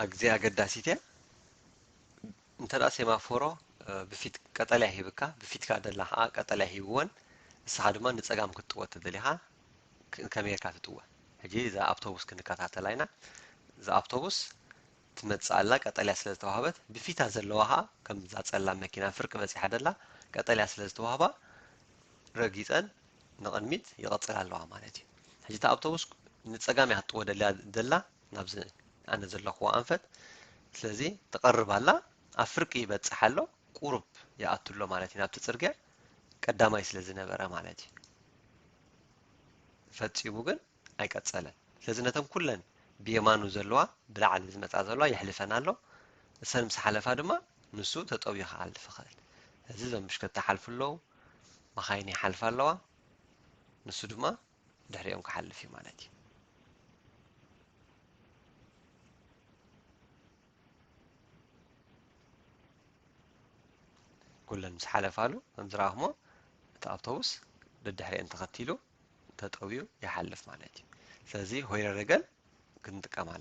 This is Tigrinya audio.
ኣግዜ ኣገዳሲት እያ። እንተ ደኣ ሴማፎሮ ብፊት ቀጠልያ ሂብካ፣ ብፊትካ ደላ ከዓ ቀጠልያ ሂብወን፣ ንስኻ ድማ ንጸጋም ክትጥወ ተደሊኻ ከመይ ጌርካ ትጥወ? ሕጂ እዛ ኣውቶቡስ ክንከታተላ ኢና። እዛ ኣውቶቡስ ትመጽእ ኣላ፣ ቀጠልያ ስለ ዝተዋህበት፣ ብፊታ ዘለዋ ከዓ ከምዛ ጸላም መኪና ፍርቂ በጺሓ ደላ፣ ቀጠልያ ስለ ዝተዋህባ ረጊጸን ንቕድሚት ይቐጽላ ኣለዋ ማለት እዩ። ሕጂ እታ ኣውቶቡስ ንጸጋም እያ ክትጥወ ደልያ ደላ፣ ናብዚ ኣነ ዘለኹዎ ኣንፈት። ስለዚ ትቐርብ ኣላ፣ ኣብ ፍርቂ ይበጽሕ ኣሎ፣ ቁሩብ ይኣቱ ኣሎ ማለት እዩ ናብቲ ጽርግያ፣ ቀዳማይ ስለ ዝነበረ ማለት እዩ። ፈጺሙ ግን ኣይቀጸለን። ስለዚ ነተን ኩለን ብየማኑ ዘለዋ፣ ብላዕሊ ዝመጻ ዘለዋ የሕልፈን ኣሎ። እሰን ምስ ሓለፋ ድማ ንሱ ተጠውዩ ክሓልፍ ይኽእል። እዚ እዞም ብሽከታ ሓልፉ ኣለዉ፣ መኻይን ይሓልፋ ኣለዋ፣ ንሱ ድማ ድሕሪኦም ክሓልፍ እዩ ማለት እዩ። ኩለን ምስ ሓለፋሉ ከም ዝረኣኹሞ እቲ ኣውቶቡስ ደድሕሪአን ተኸቲሉ ተጠውዩ ይሓልፍ ማለት እዩ። ስለዚ ሆይረ ረገን ክንጥቀም ኣለና።